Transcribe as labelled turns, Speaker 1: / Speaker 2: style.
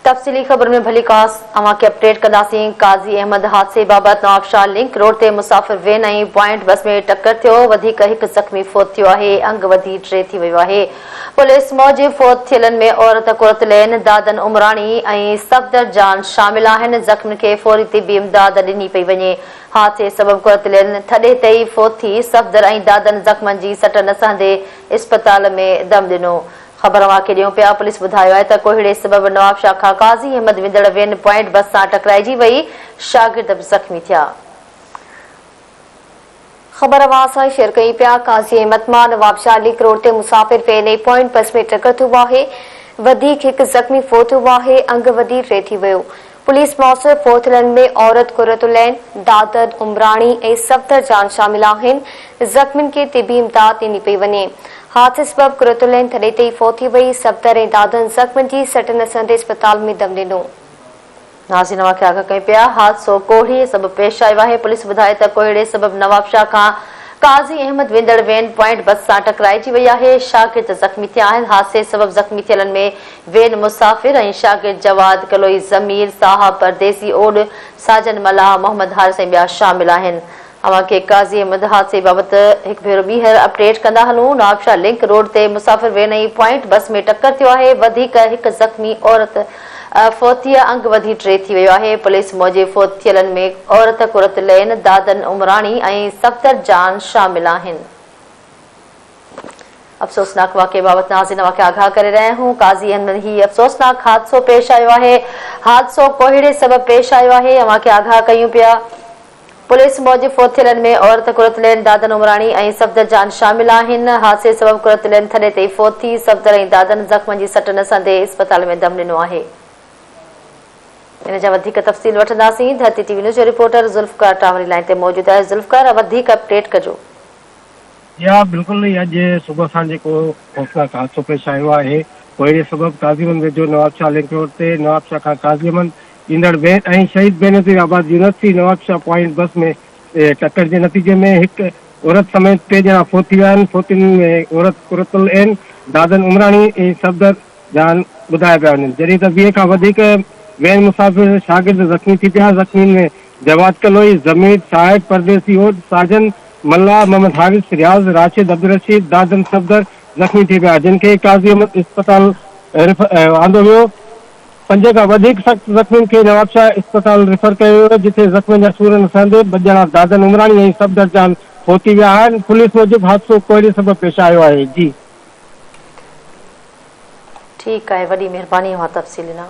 Speaker 1: تفصيلي خبر ۾ ڀلي ڪاس اوهان کي اپڊيٽ ڪنداسين قاضي احمد حادثي بابت نوابشاهه لنڪ روڊ تي مسافر وين ۽ پوائنٽ بس ۾ ٽڪر ٿيو وڌيڪ هڪ زخمي فوت ٿيو آهي انگ وڌي ٽي ٿي ويو آهي پوليس موجب فوت ٿيلن ۾ عورت قرت العين دادن عمراڻي ۽ صفدر جان شامل آهن زخمين کي فوري طبي امداد ڏني پئي وڃي حادثي سبب قرت العين ٿڏي تي ئي فوت ٿي صفدر ۽ دادن زخمن جي سٽ نه سهندي اسپتال ۾ دم ڏنو خبر اوهان کي ڏيون پيا، پوليس ٻڌايو آهي ته ڪوهيڙي سبب نوابشاهه کان قاضي احمد ويندڙ وين پوائنٽ بس سان ٽڪرائجي وئي، شاگرد به زخمي ٿيا.
Speaker 2: خبر اوهان سان شيئر ڪيون پيا، قاضي احمد مان نوابشاهه لنڪ روڊ تي مسافر وين ۽ پوائنٽ بس ۾ ٽڪر ٿيو آهي، وڌيڪ هڪ زخمي فوت ٿيو آهي، انگ وڌي ٽي ٿي ويو. پوليس موجب فوت ٿيلن ۾ عورت قرت العين، دادن عمراڻي ۽ صفدر جان شامل آهن، زخمين کي طبي امداد ڏني پئي وڃي. حادثي سبب قرت العين ٿڏي تي ئي فوت ٿي وئي، صفدر ۽ دادن زخمن جي سٽ نه سهندي اسپتال ۾ دم ڏنو.
Speaker 1: ناظرين اوهان کي آگاهه ڪيون پيا حادثو ڪوهيڙي سبب پيش آيو آهي، پوليس ٻڌايو ته ڪوهيڙي سبب نوابشاهه کان قاضي احمد ويندڙ وين پوائنٽ بس سان ٽڪرائجي وئي آهي، شاگرد زخمي ٿيا آهن، حادثي سبب زخمي ٿيلن ۾ وين مسافر ۽ شاگرد جواد ڪلوئي، ضمير، صاحب پرديسي اوڏ، ساجن ملاح، محمد حارث ۽ ٻيا شامل آهن. اوهان کي قاضي احمد حادثي بابت هڪ ڀيرو ٻيهر اپڊيٽ ڪندا هلون، نوابشاهه لنڪ روڊ تي مسافر وين ۽ پوائنٽ بس ۾ ٽڪر ٿيو آهي، وڌيڪ هڪ زخمي عورت فوتي انگ وڌي ٽي ٿي ويو آهي، پوليس موجب فوت ٿيلن ۾ عورت قرت العين، دادن عمراڻي ۽ صفدر جان شامل آهن. افسوسناڪ واقعي بابت ناظرين اوهان کي آگاهه ڪري رهيا آهيون قاضي احمد هي افسوسناڪ حادثو پيش آيو آهي حادثو ڪوهيڙي سبب پيش آيو آهي اوهان کي آگاهه ڪيون پيا پوليس موجب فوت ٿيلن ۾ عورت قرت العين دادن عمراڻي ۽ صفدر جان شامل آهن حادثي سبب قرت العين ٿڏي تي ئي فوت ٿي صفدر ۽ دادن زخمن جي سٽ نه سهندي اسپتال ۾ دم ڏنو آهي ان جا وڌيڪ تفصيل وٺنداسين ڌرتي ٽي وي نيوز جو رپورٽر ذوالفقار ٽانوري لائين تي موجود آهي ذوالفقار وڌيڪ اپڊيٽ ڪجو.
Speaker 3: جي ها بلڪل ئي اڄ صبح سان جيڪو خوفناڪ حادثو پيش آيو آهي ڪوهيڙي سبب قاضي احمد ويجهو نوابشاهه لنڪ روڊ تي نوابشاهه کان قاضي احمد ايندڙ وين ۽ شهيد Benazirabad university Nawabshah point bus ۾ ٽڪر جي نتيجي ۾ هڪ عورت سميت ٽي ڄڻا فوت ٿي ويا آهن فوتين ۾ عورت قرت العين دادن عمراڻي ۽ صفدر جان ٻڌايا پيا وڃن جڏهن ته 20 کان وڌيڪ وين مسافر شاگرد زخمي ٿي پيا زخمين ۾ جواد ڪلوئي، ضمير، صاحب پرديسي اوڏ، ساجن ملاح، محمد حارث، رياض، راشد، عبدالرشيد، دادن صفدر زخمي ٿي پيا جن کي قاضي احمد اسپتال آندو ويو پنج کان وڌيڪ سخت زخمين کي نوابشاهه اسپتال ريفر ڪيو ويو جتي زخمن جا سور نه سهندي ٻه ڄڻا دادن عمراڻي ۽ صفدر جان فوت ٿي ويا آهن پوليس موجب حادثو ڪوهيڙي سبب پيش آيو آهي جي.
Speaker 1: ٺيڪ آهي وڏي مھرباني اوھان تفصيل ڏنا.